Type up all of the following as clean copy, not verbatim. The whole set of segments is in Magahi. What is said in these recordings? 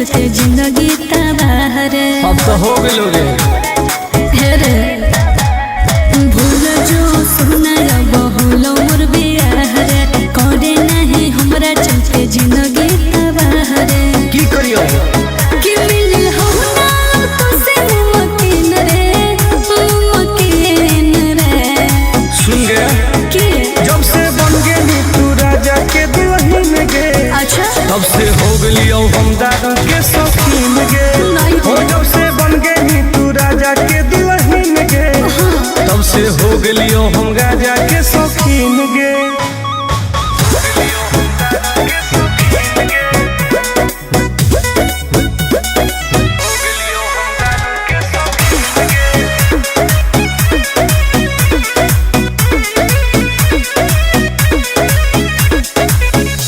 चलते जिंदगी तबाह रे। अब तो हो गेलो रे। हे रे भूल जो सुना बहुलो मोर बियाह रे, करे नहीं हमरा चलते जिंदगी तबाह रे। की करियो कि मिलल हो ना तुसे मुमकिन रे, मुमकिन रे। सुन गे की जब से बन गेली तू राजा के दुल्हन गे, अच्छा तब से हो गेलियो हम दारू के शौकीन गे। नहीं। हो जब से बन गेली तू राजा के दुल्हन गे, तब से हो गेलियो हम राजा के शौकीन गे।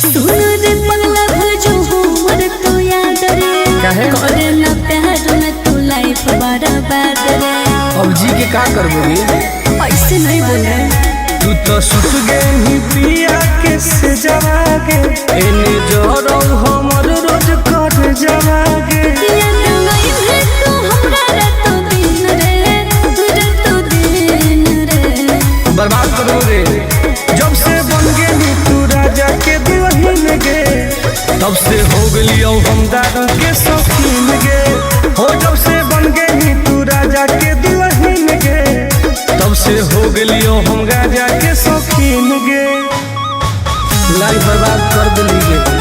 सुन रे पगला भजो हमर तो याद रे, काहे? करे ना प्यार में तू लाइफ बर्बाद रे। अब जी के का करबोगे? ऐसे नहीं बोले। तू तो सुत गेली पिया के से जवागे, एने जरौ हमर रोज कर जवागे। याद नहीं है तू हमरा रातो दिन रे, रातो दिन रे। बर्बाद करो रे। जब से बन गेली तू राजा के दुल्हन गे, तब से हो गेलियो हम दारू के शौकीन गे। हो जब से बन गेली तू राजा के दुल्हन गे, तब से हो गेलियो हम राजा के शौकीन गे। लाइफ बर्बाद कर दिली गे।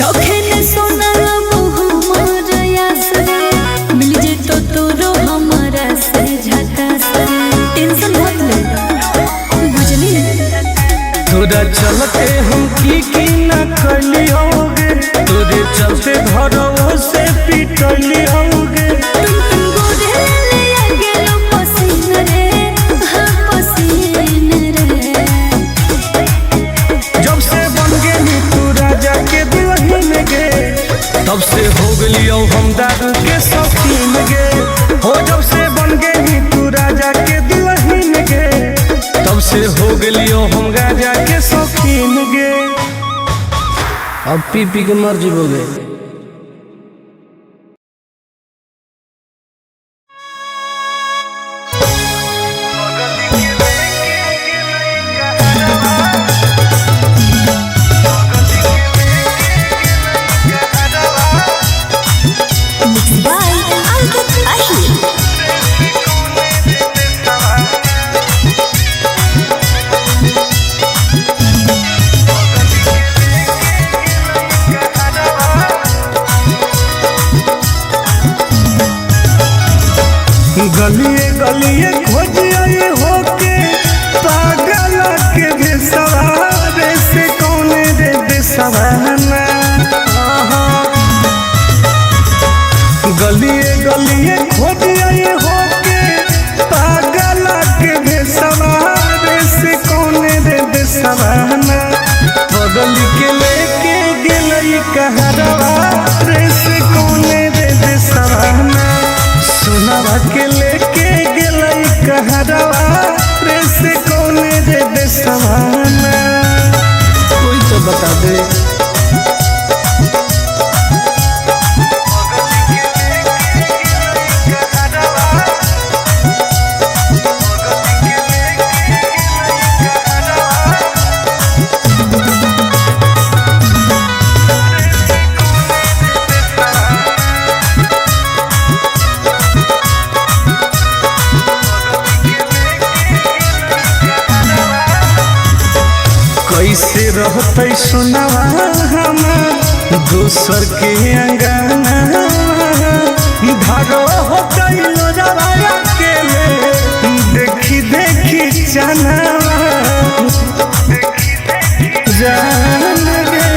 रखे ने सोना मोह यास रे, मिल जेतो तोरो हमारा से झकास रे। टेंशन मत ले बुझली। तोरा चलते हम की ना कलियोगे, तोरे चलते घरों से पिटलियोगे। तुम तुम गोरे ले आ गेलो पसीन रे, हाँ पसीन रे। जब से बन गेली तू राजा के दुल्हन गे, तब से हो गेलियो हम दारू के शौकीन गे। हो जब से बन गेली तू राजा के दुल्हन गे, तब से हो गेलियो हम राजा के शौकीन गे। अब पी पी के मर जीवोगे। बाय अंकित अहिर। गलिए गलिए खोजिए होके पागल के भेसवारे से कौन रे देसवाना। गलिए गलिए खोजिए होके पागल के भेसवारे से कौन रे देसवाना। बगल के लेके गेलई कहरवा रे से कौन रे देसवाना। सोनावा के लेके गेलई कहरवा रे से कौन रे देसवाना। कोई तो बता दे। कैसे रहते सोनावा हमार दोसर के अंगना, धरो होते लोजवा अकेले देखी देखी चनावा जान गे।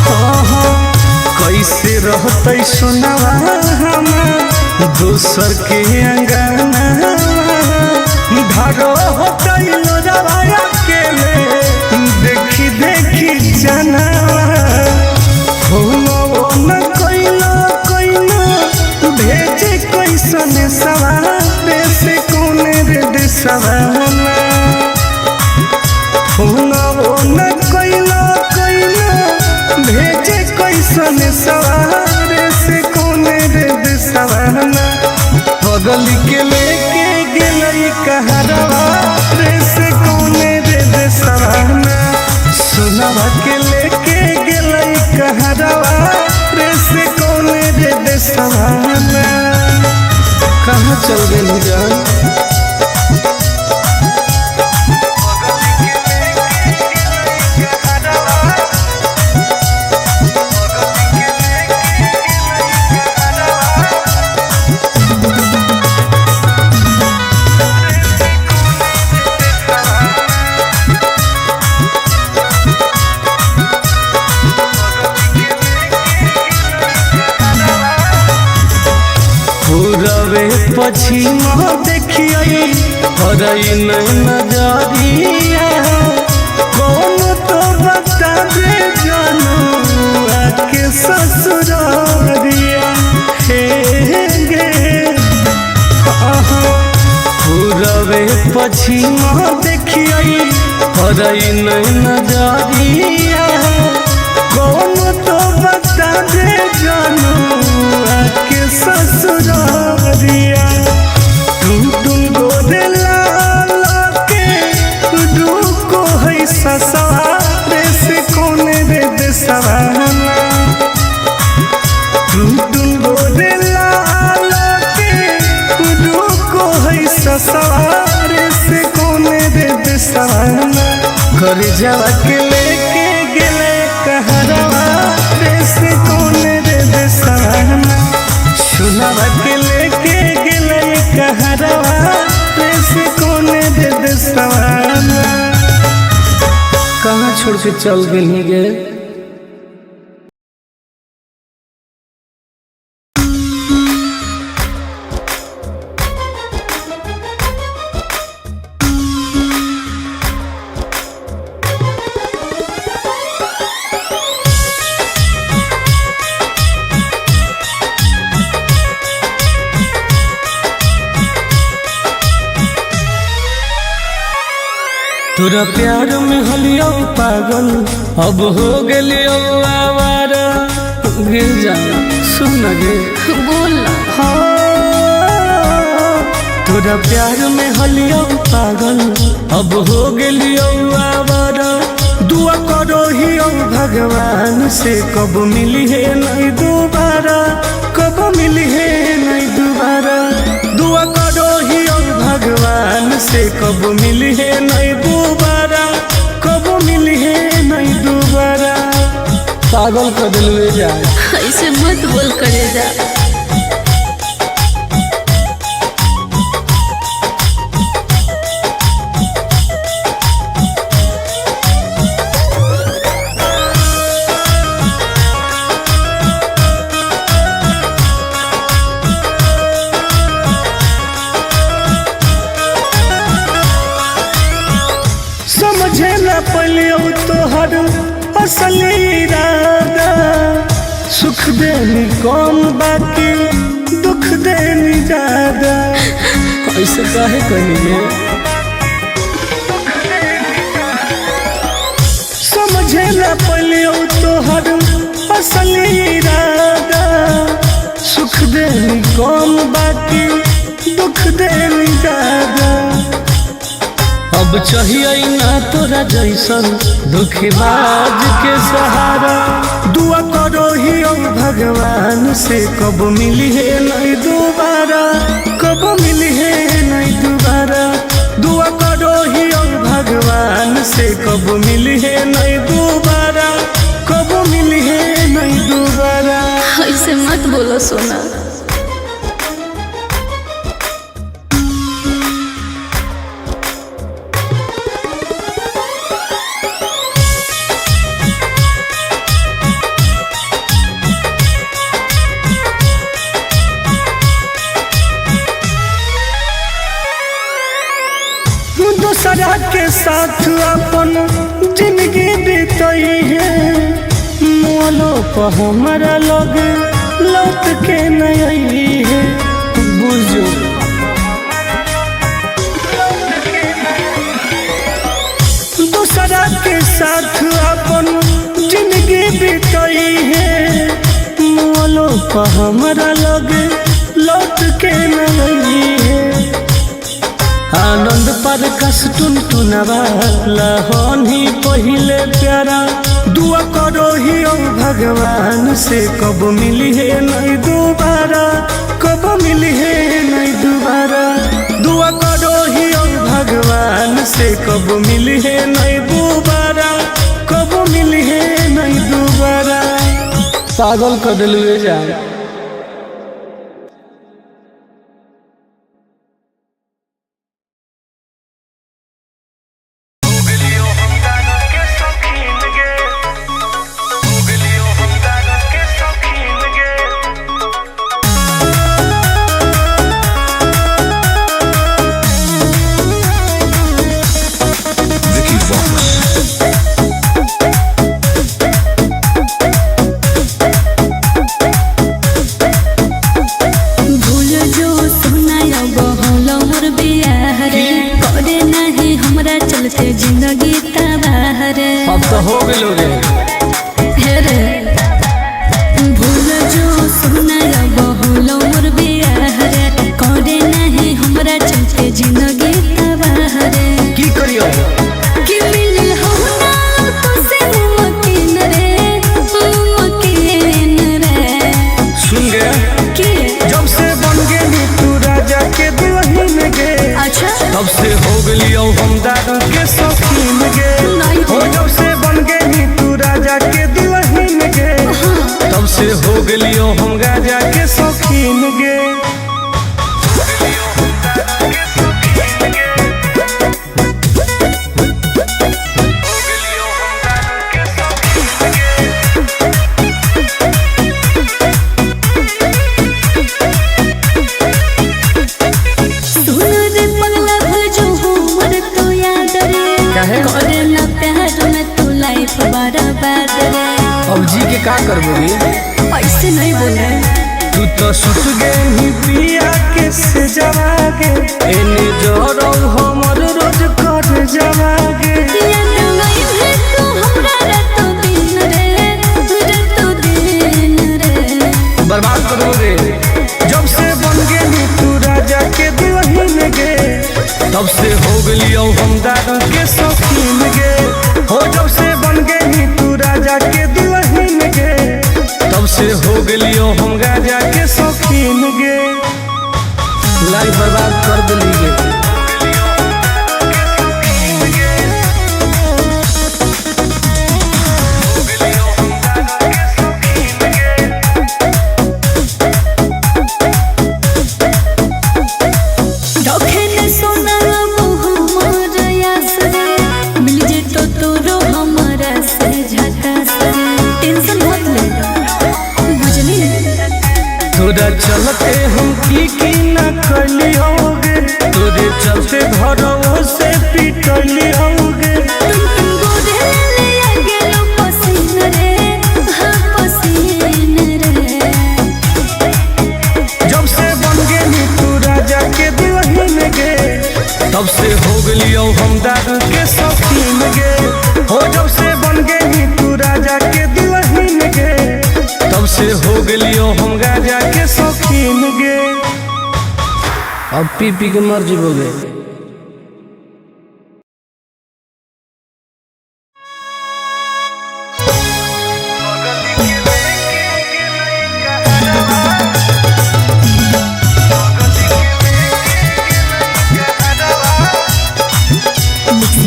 हाँ हाँ कैसे रहते सोनावा हमार दोसर के अंगना, धरो होते लोजवा अकेले देखी देखी चनावा। फोनो न कइलो कइलो देशवाना। फोनवो न कैला कैला भेजे कैसन सवारे से कौन रे देशवाना। बगल के लेके गेलई कहरवा रे से कौन रे देशवाना। सोनवा के लेके गेलई कहरवा रे से कौन रे देशवाना। कहाँ चल गेली जान? पूरबे पछिमा देखियै हरई नजरिया। कौन तो बता दे जानू आके ससुरारिया। हे गे पूरबे पछिमा देखियै हरई नजरिया। कौन तो बता दे जानू आके ससुरारिया। टुन टुन गोरे लाल के रुको है ससुरारे से कौन रे देशवाना। टुन टुन गोरे लाल के रुको है ससुरारे से कौन रे देशवाना। घर जावा के लेके गेले कहरवा रे से कौन रे देशवाना। सुनवा के लेके गेले कहरवा रे से कौन रे देशवाना। कहाँ छोड़ के चल गेली गे? तोरा प्यार में हलियो पागल अब हो गेलियो आवारा। गे जा सुन गे बोल ना। हाँ, तोरा प्यार में हलियो पागल अब हो गेलियो आवारा। दुआ करो ही भगवान से कब मिली है नहीं दोबारा, कब मिली है नहीं दोबारा। दुआ करो ही भगवान से कब मिली है नहीं दोबारा, कब मिली है नहीं दोबारा। पागल कर दिलवे जाए। ऐसे मत बोल करे जा। समझे न पलियो तोहर असली इरादा। सुख देनी कम बाकी दुख देनी ज्यादा। ऐसे काहे कहिए? समझे न पलियो तोहर असली इरादा। सुख देनी कम बाकी दुख देनी ज्यादा। अब चाहिए ना तोरा जैसन दुखबाज के सहारा। दुआ करो ही भगवान से कब मिली है नहीं दोबारा, कब मिली है नहीं दोबारा। दुआ करो ही भगवान से कब मिली है नहीं दोबारा, कब मिली है नहीं दोबारा। ऐसे मत बोलो सोना। दूसरा के साथ अपन जिंदगी बीतई है। मोलो पर हमारा लोग लौट के नहीं आई है। बुझो पापा हमारा लगे लौट के न है। आनंद पर कस टुन टुनवा लहनी पहिले प्यारा। दुआ करो ही ओ भगवान से कब मिली है नहीं दोबारा, कब मिली है नहीं दोबारा। दुआ करो ही ओ भगवान से कब मिली है नहीं दोबारा, कब मिली है नहीं दोबारा। पागल कर दिलुए जाए। Vicky Vox. भूल जो सोना अब होलो मोर बियाह रे, करे नहीं हमरा चलते जिंदगी तबाह रे। अब तो हो गेलो रे। हे रे भूल जो सोना अब होलो मोर बियाह रे, करे नहीं हमरा चलते जिंदगी तबाह रे। की करियो कि मिलल हो ना तो से मुमकिन रे, मुमकिन रे। सुन गया कि जब से बन गेली तू राजा के दुल्हन गे, अच्छा तब से हो गेलियो हम दारू के शौकीन गे। नहीं। हो जब से बन गेली तू राजा के दुल्हन गे, तब से हो गेलियो हम राजा के शौकीन गे। सुन रे पगला भूल जो हमर तो याद रे, काहे? करे ना प्यार में तू लाइफ बर्बाद रे। अब जी के का करबोगे? ऐसे नहीं बोले। तू तो सुत गेली पिया के से जवागे, एने जरौ हमर रोज कर जवागे। याद आई है तू हमरा रातो दिन रे, रातो दिन रे। बर्बाद करोगे। जब से बन गेली तू राजा के दुल्हन गे, तब से हो गेलियो हम दारू के शौकीन गे। हो जब से बन गेली तू राजा के दुल्हन गे, तब से हो गेलियो हम राजा के शौकीन गे। लाइफ बर्बाद कर दिली गे। रखे न सोना अब हमर आस रे, मिल जेतो तोरो हमरा से झकास रे। टेंशन मत ले बुझली। तोरा चलते हम की की ना कलियोगे, तोरे चलते घरों से पिटलियोगे। तुम तुम गोरे ले आ गेलो पसीन रे, हाँ पसीन रे। जब से बन गेली तू राजा के दुल्हन गे, तब से हो गेलियो हम दारू के शौकीन गे। हो जब से बन गेली तू राजा के दुल्हन गे, तब से हो गेलियो हम राजा के शौकीन गे। अब पी पी के मर जीवोगे।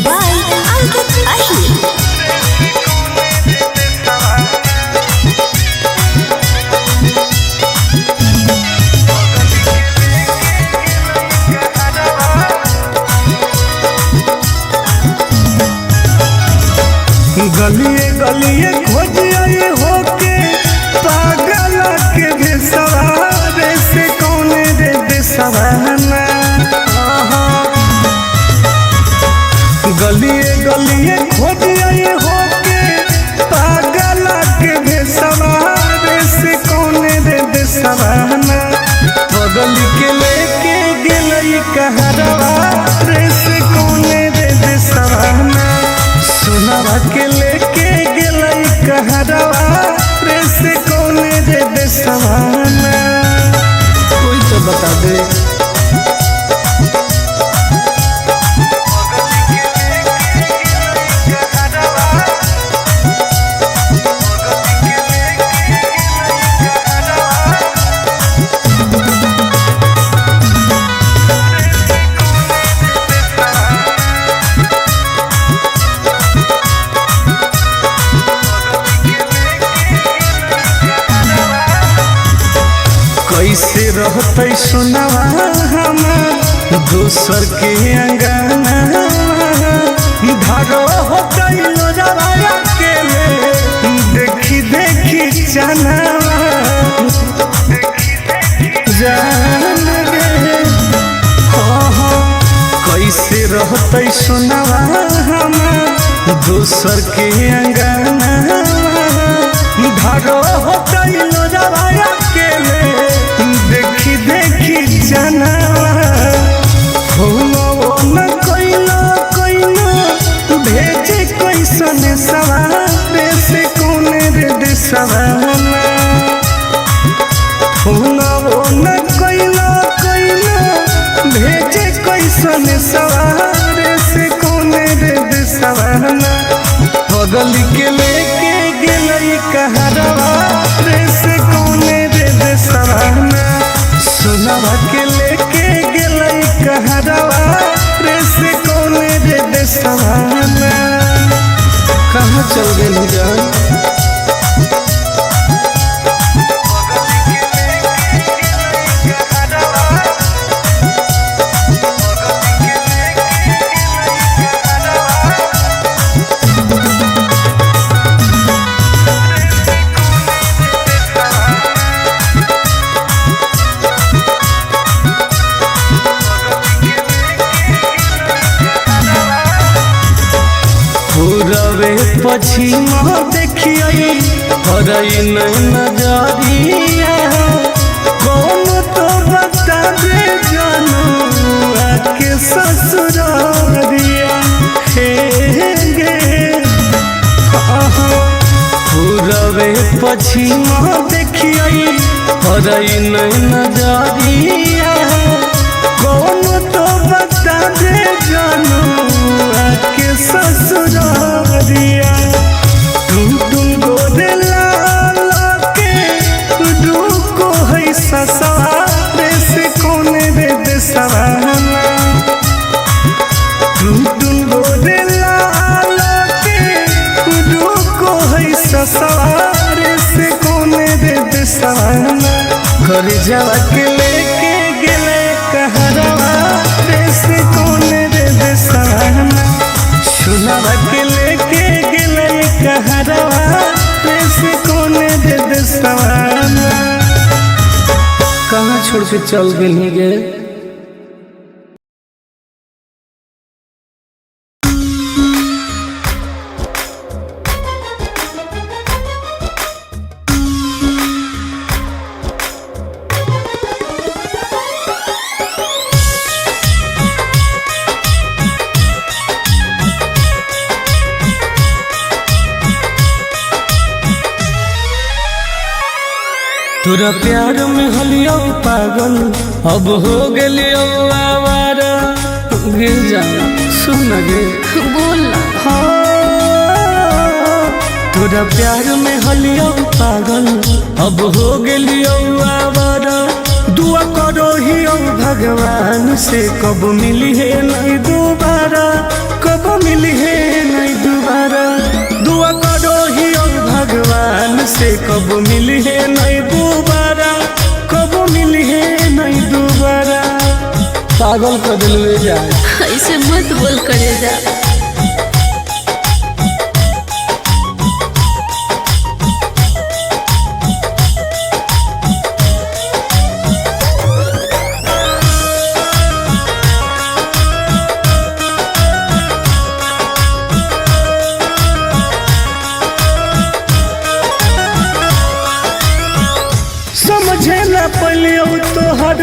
बाय अंकित अहिर। गलिए गलिए खोजिए होके पागल के भेसवारे से कौन रे देसवाना। गलिए गलिए खोजिए होके पागल के भेसवारे से कौन रे देसवाना। बगल के लेके गेलई कहरवा रे से कौन रे देसवाना। सोनावा के लेके गेलई देशवाना? कोई तो बता दे। कैसे रहते सुनवा हमार दोसर के अंगना, धरो होते लोजवा अकेले देखी देखी चनावा जान रे। हाँ हाँ, कैसे रहते सुनवा हमार दोसर के अंगना, धरो होते लोजवा अकेले देखी देखी चनावा। फोनो न कइलो कइलो भेजे कैसन सवार से कौन रे देशवाना। फोनो न कइलो कइलो भेजे कैसन सवार से कौन रे देशवाना। बगल के लेके गेलई कहरवा रे से कौन रे देशवाना। सोनवा के लेके गेलई कहरवा रे से कौन रे देशवाना। कहाँ चल गेली जान? पूरबे पश्चिम देखिए हरई नजरिया, कौन तो बता दे जनुआ के ससुरारिया। हे गे पूरबे पश्चिम देखिए हरई नजरिया, कौन तो बता दे जनुआ के ससुरारिया। टुन टुन गोरे लाल के रुको है ससुरारे से कौन रे देशवाना। टुन टुन गोरे लाल के रुको है ससुरारे से कौन रे देशवाना। घर जावा के लेके गेले कहरवा रे से कौन रे देशवाना। सुनवा के लेके गेले कहरवा रे से कौन रे देशवाना। कहाँ छोड़ के चल गेली गे? तोरा प्यार में हलियो पागल अब हो गेलियो आवारा। गिर जा सुन गे बोल ना। हाँ, तोरा प्यार में हलियो पागल अब हो गेलियो आवारा। दुआ करो ही भगवान से कब मिली है नहीं दोबारा, कब मिली है नहीं दोबारा। दुआ करो ही भगवान से कब मिली है नहीं दोबारा, कब मिली है नहीं दोबारा। पागल कर दिलवे जाए। ऐसे मत बोल करे जा। समझे न पलियो तोहर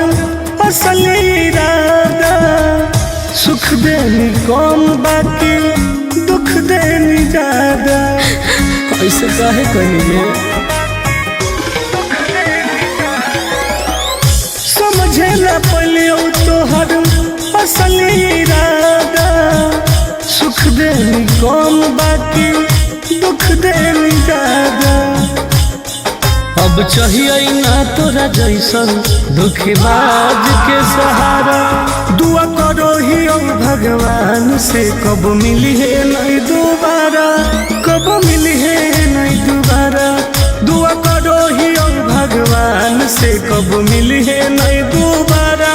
असली इरादा, सुख देनी कम बाकी दुख देनी ज्यादा। ऐसे काहे कहिए? कम बाकी दुख देनी ज्यादा। अब चाहिए ना तोरा जैसन दुखबाज के सहारा। दुआ करो ही ओ भगवान से कब मिली है नहीं दोबारा, कब मिली है नहीं दोबारा। दुआ करो ही ओ भगवान से कब मिली है नहीं दोबारा,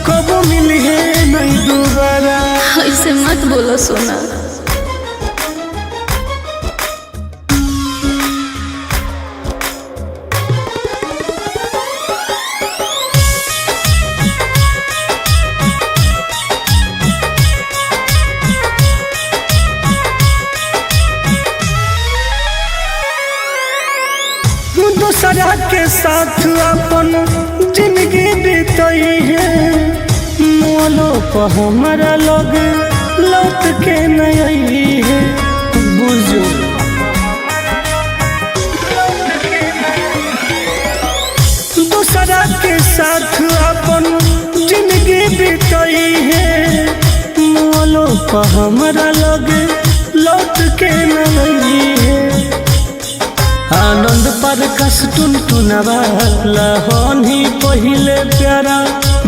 कब मिली है नहीं दोबारा। ऐसे मत बोलो सोना। दूसरा के साथ अपन जिंदगी बीतई है, मोलो पर हमारा लग लौट के नहीं है। बुझो दूसरा के साथ अपन जिंदगी बीतई है, मोलो पर हमारा लग लौट के नहीं है। आनंद पर कस टुन टुनवा लहनी पहिले प्यारा।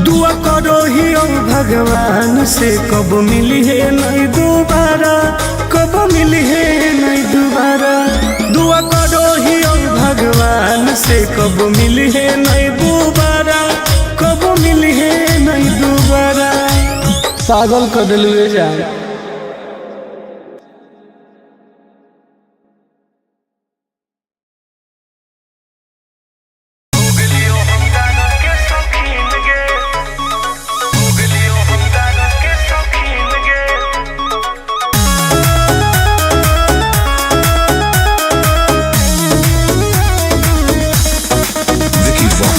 दुआ करो ही ओ भगवान से कब मिली है नहीं दोबारा, कब मिली है नहीं दोबारा। दुआ करो ही ओ भगवान से कब मिली है नहीं दोबारा, कब मिली है नहीं दोबारा। पागल कर दिलुए जाए। Vicky Vox.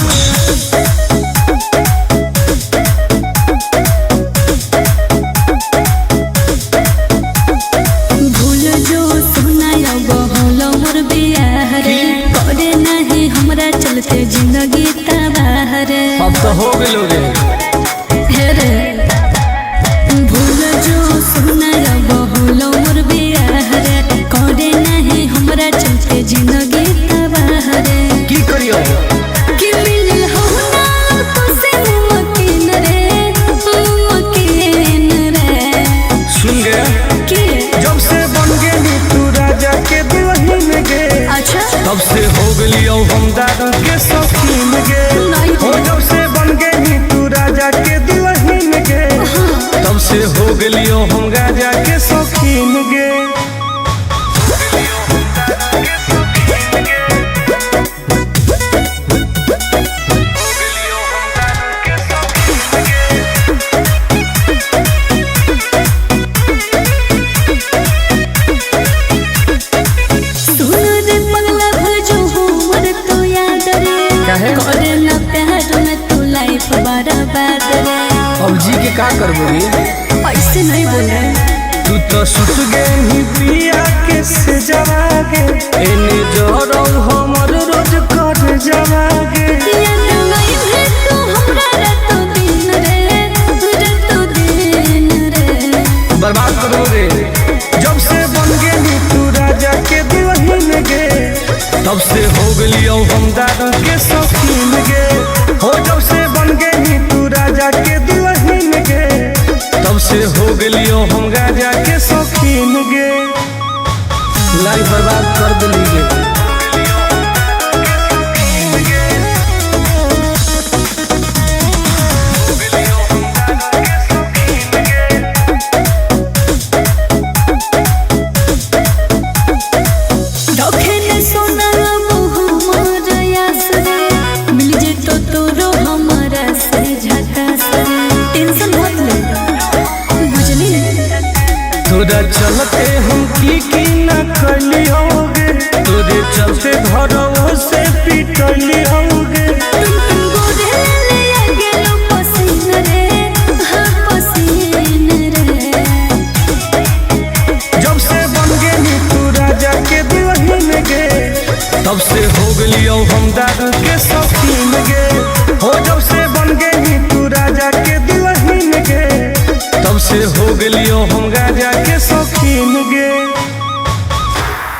भूल जो सोना अब होलो मोर बियाह रे, करे नहीं हमरा चलते जिंदगी तबाह रे। अब तो हो गेलो रे। हे रे भूल जो सोना अब होलो मोर बियाह रे, करे नहीं हमरा चलते जिंदगी तबाह रे। की करियो कि मिलल हो ना तो से मुमकिन रे, मुमकिन रे। सुन गे कि जब से बन गेली तू राजा के दुल्हन गे, अच्छा तब से हो गेलियो हम दारू के शौकीन गे। नहीं। हो जब से बन गेली तू राजा के दुल्हन गे, तब से हो गेलियो हम राजा के शौकीन गे। सुन रे पगला भजो हमर तो याद रे, काहे? करे ना प्यार में तू लाइफ बर्बाद रे। अब जी के का करबो रे? ऐसे नहीं बोले। तू तो सुत गेनी पिया के से जवागे, एने जरो हमर रोज कर जवागे। याद नहीं है तू हमरा रातो दिन रे, रातो दिन रे। बर्बाद करो रे। जब से बन गेली तू राजा के दुल्हन गे, तब से हो गेलियो हम दारू के शौकीन गे। हो जब से बन गेली तू राजा के दुल्हन गे, तब से हो गेलियो हम राजा के शौकीन गे। लाइफ बर्बाद कर दिली गे। रखे ने सोना अब हमर आस रे, मिल जेतो तोरो हम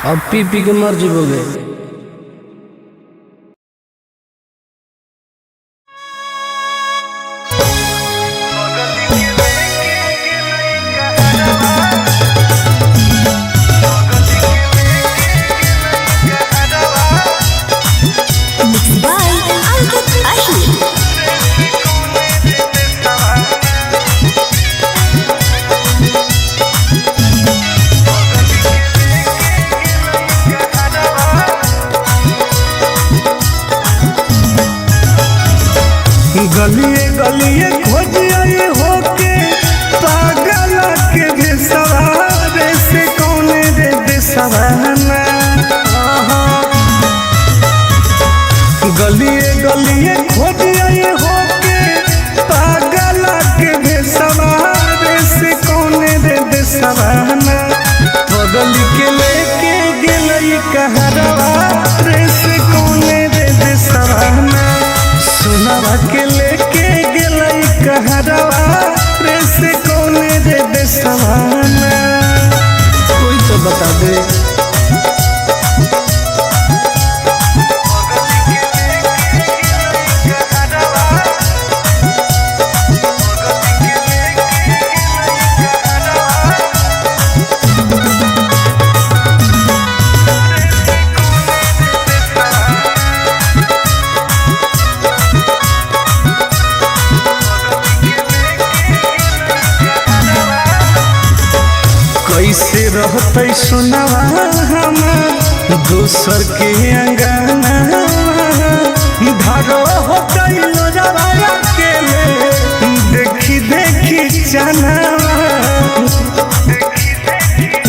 अब पी पी के मर जीवोगे। बाय अंकित अहिर। गलिए गलिए खोजिए होके पागल के भेसवारे से कौन रे देसवाना। गलिए गलिए खोजिए होके पागल के भेसवारे से कौन रे देसवाना। बगल के लेके गेलई कहरवा रे से कौन रे देसवाना। सुनवा के लेके गेलई कहरवा रे से कौन रे देसवाना। कोई तो बता दे। कैसे रहते सुनवा हम दोसर के अंगना, धारो होते लोजवा अकेले देखी देखी चना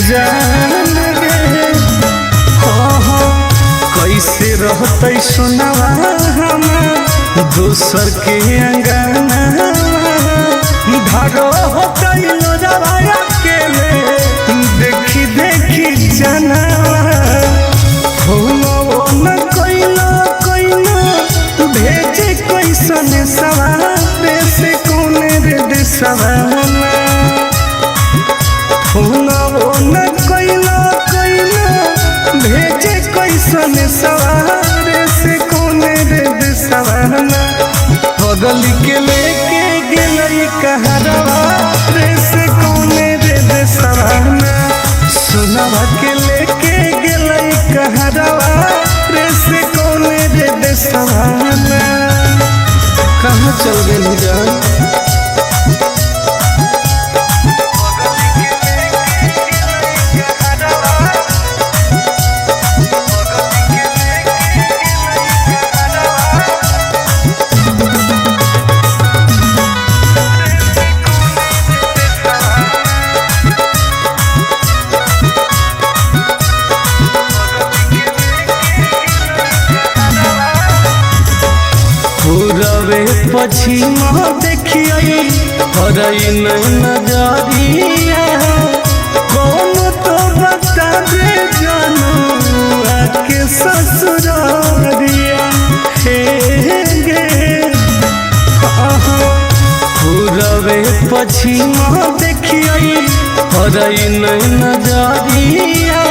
जान रे। हो कैसे रहते सुनवा हम दोसर के अंगना, धारो होते लोजवा अकेले देखी देखी जाना। न कोइलो कोइलो भेजे कैसन सवारे से कौन रे देसवाना। न कोइलो कोइलो भेजे कैसन सवारे से कौन रे देसवाना। बगल के लेके गेलई कहरवा रे से कौन रे देसवाना। सुनवा के लेके गेलई कहरवा रे से कौन रे देसवाना। कहाँ चल गेली जान। पूरबे पश्चिम देखिए हरई नजरिया, कौन तो बता दे जानू आके ससुरारिया। हे गे पूरबे पश्चिम देखिए हरई नजरिया,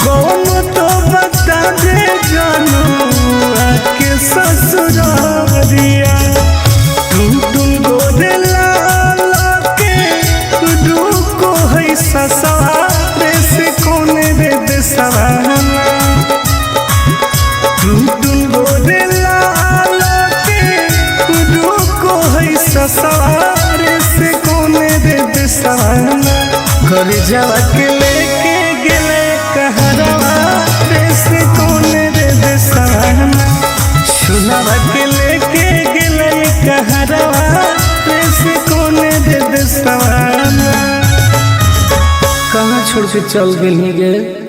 कौन तो बता दे जानू आके ससुरारिया। तुम तुम गोरे लाल के रुको है ससुरारे से कौन रे देसवाना। तुम तुम गोरे लाल के रुको है ससुरारे से कौन रे देसवाना। घर जावा के लेके गेले कहरवा रे से कौन रे देसवाना। सुनवा के लेके गेले कहरवा रे से कौन रे देसवाना। कहाँ छोड़ के चल गेली गे।